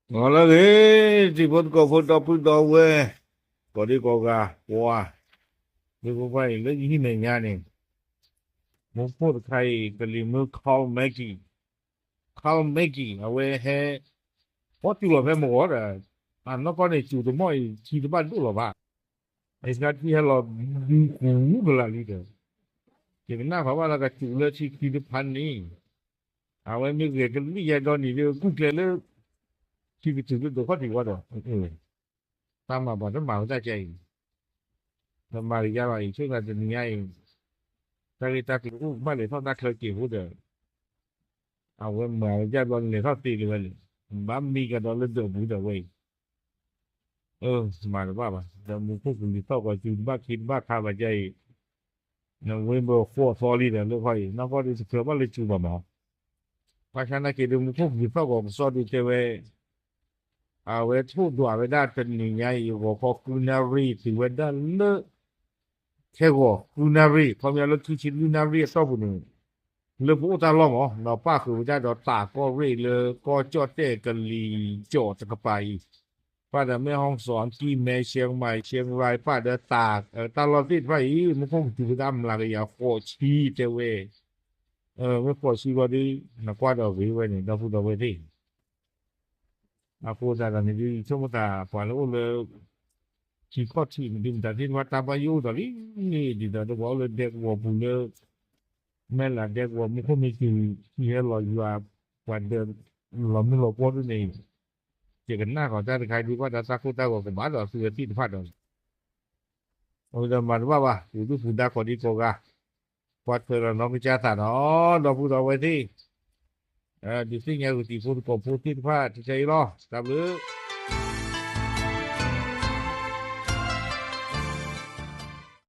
ဂီၤလၢအဂ့ၤ, တံၤဖိသကိးဖိဒီပုၢ်ဒီဝဲၢ်, ကိးဒံကိးဂၤ, ပှၤ, ဒ်ဖိပှၢ်အံၤ လၢယဟံၣ်မဲာ်ညါန့ၣ်, မူခိၣ်တခါအံၤ ကလံၤမုၢ် Carl Maggi, Carl Maggi အဝဲဟဲ, ဖီစူၤလီၤဖဲမုၢ်ဂီၤဒီး, အနီၢ်ကီၢ်န့ၣ် စူၤတမီၢ်အံၤ ထံတဘၣ်ဒိၣ်လီၤဘၣ်. အံၤစခါထံဟဲလီၤဒုးကူကလးလံဒီး, ယကနၣ်ဖးဘၣ်လၢကစူၤလၢထံခံတဖၣ်န့ၣ်, အဝဲမ့ၢ်ဂဲၤကလံၣ်ယဲဒီနံၤဒီး ကူၣ်ကျဲလၢ ထံကတုၤလၢဒိးခီၣ်ထံးဝဲဒီး, တၢ်မၤပှၤတမၤဝဲတၢ်ကဲအံၤ, တမၤကယါဘၣ်အံၤ ဆိကမိၣ်တနံၤညါအံၤ, တၢ်ဂ့ၢ်တၢ်ကျိၤအိၣ်ကဘၣ်လဲၤထီၣ်တၢ်ချၢက့ၤအဃိဒီး, အဝဲမၤဝဲဒ်ဘျီလဲၤထီၣ်သ့လၢၤဝဲန့ၣ်, ဘၣ်မံကဒီးလၢဒၢးပူၤဒီးဝဲအံၤ မၤတဘၣ်ဘၣ် ဒီးမူခိၣ်ကလံၤသီၣ်ကီး စူၤတဘၣ်ခံတဘၣ်ခါဘၣ်ကဲအံၤ, နဝ့ဘၢဃိးသီလံဒီးလၢခီအံၤ နီၢ်ကီၢ်ဒုးတချုးဘၣ်လၢစူၤဘၣ်မး, ဘၣ်ဆၣ်နာ်က့ဒုး မူခိၣ်ကလံၤသီၣ်ကီးကစီၣ်ဒုးတဲဝဲ, အဝဲထိၣ်ဒွးဝဲဒၣ်တနံၤညါအံၤ ဂီၤခီဃုနၣ်ရံၣ် တုၤဝဲဒၣ်လၢ ခဲဂီၤဃုနၣ်ရံၣ် ခီပညီလၢခံဆံလွံၢ်နၣ်ရံၣ်အတီၢ်ပူၤန့ၣ်, လၢပအိၣ်တၢ်လီၢ်မး ဒီးပၣ်ဃုာ်ဝဲဒၣ်ဒီးတၢ်ကီၢ်ရ့ၣ်လၢကီၢ်ကၠီၣ်တဲၣ်ကလံၤကၠီၣ်တကပၤအံၤ, ပၣ်ဒီး แม่ฮ่องสอน ကံၢ်မဲ ရှဲၣ်မၢၣ် ရှဲၣ်ရၢၣ် ပၣ်ဒီးတၢ်, တၢ်လီၢ်သ့ၣ်တဖၣ်အံၤ မူခိၣ်ကတုၤဝဲဒၣ်မျးကယၤဃိးဆံတဲဝဲ, မ့ၢ်ဃိးဆံဂီၤဒီး နကွၢ်ဒီးဂ့ၤဝဲန့ၣ် ဒီပုၢ်ဒီဝဲၢ်သ့ၣ် အဃိသတးဒီးန့ၣ်ဒုး ယဆိကမိၣ်သးပှၤလၢအိၣ်လၢ ထံခီၣ်ထံးန့ၣ်ဒုး မတၤသ့ၣ်တဖၣ်တၢ်ဘၣ်ယိၣ်အိၣ်ဒီးလံ, ဒ်သိးဒီးပှၤအိၣ်လၢဒဲကဝီၤပူၤလၢ မဲၢ်လးဒဲကဝီၤ မူခိၣ်မ့ၢ်တုၤ ထံဟဲလီၤယွၤ ပှၤဒၢးလီၤမုၢ်လီၤပှီၢ်ဒ်န့ၣ်, ယကနၣ်ဃီၤတၢ်တခါဒုး ဘၣ်ဒီးတၢ်ကိၢ်တၢ်ဂီၤကဘၣ်ဒီးသုဝဲသ့ၣ်တဖၣ်ဒီး အဝဲဒီးမၤတဘၣ်ဘၣ် ပူၤဒုၣ်ပူၤဒါကိးဒံကိးဂၤ, ပှၤထွဲဒီးနီၢ်ကစၢ်သးဒီး ဒီပုၢ်ဒီဝဲၢ်သ့ၣ်, ဒုးသ့ၣ်ညါက့ၤတံၤဖိသကိးဖိသ့ၣ်တဖၣ် တၢ်ဆၢအံၤလီၤ. တၢ်ဘျုး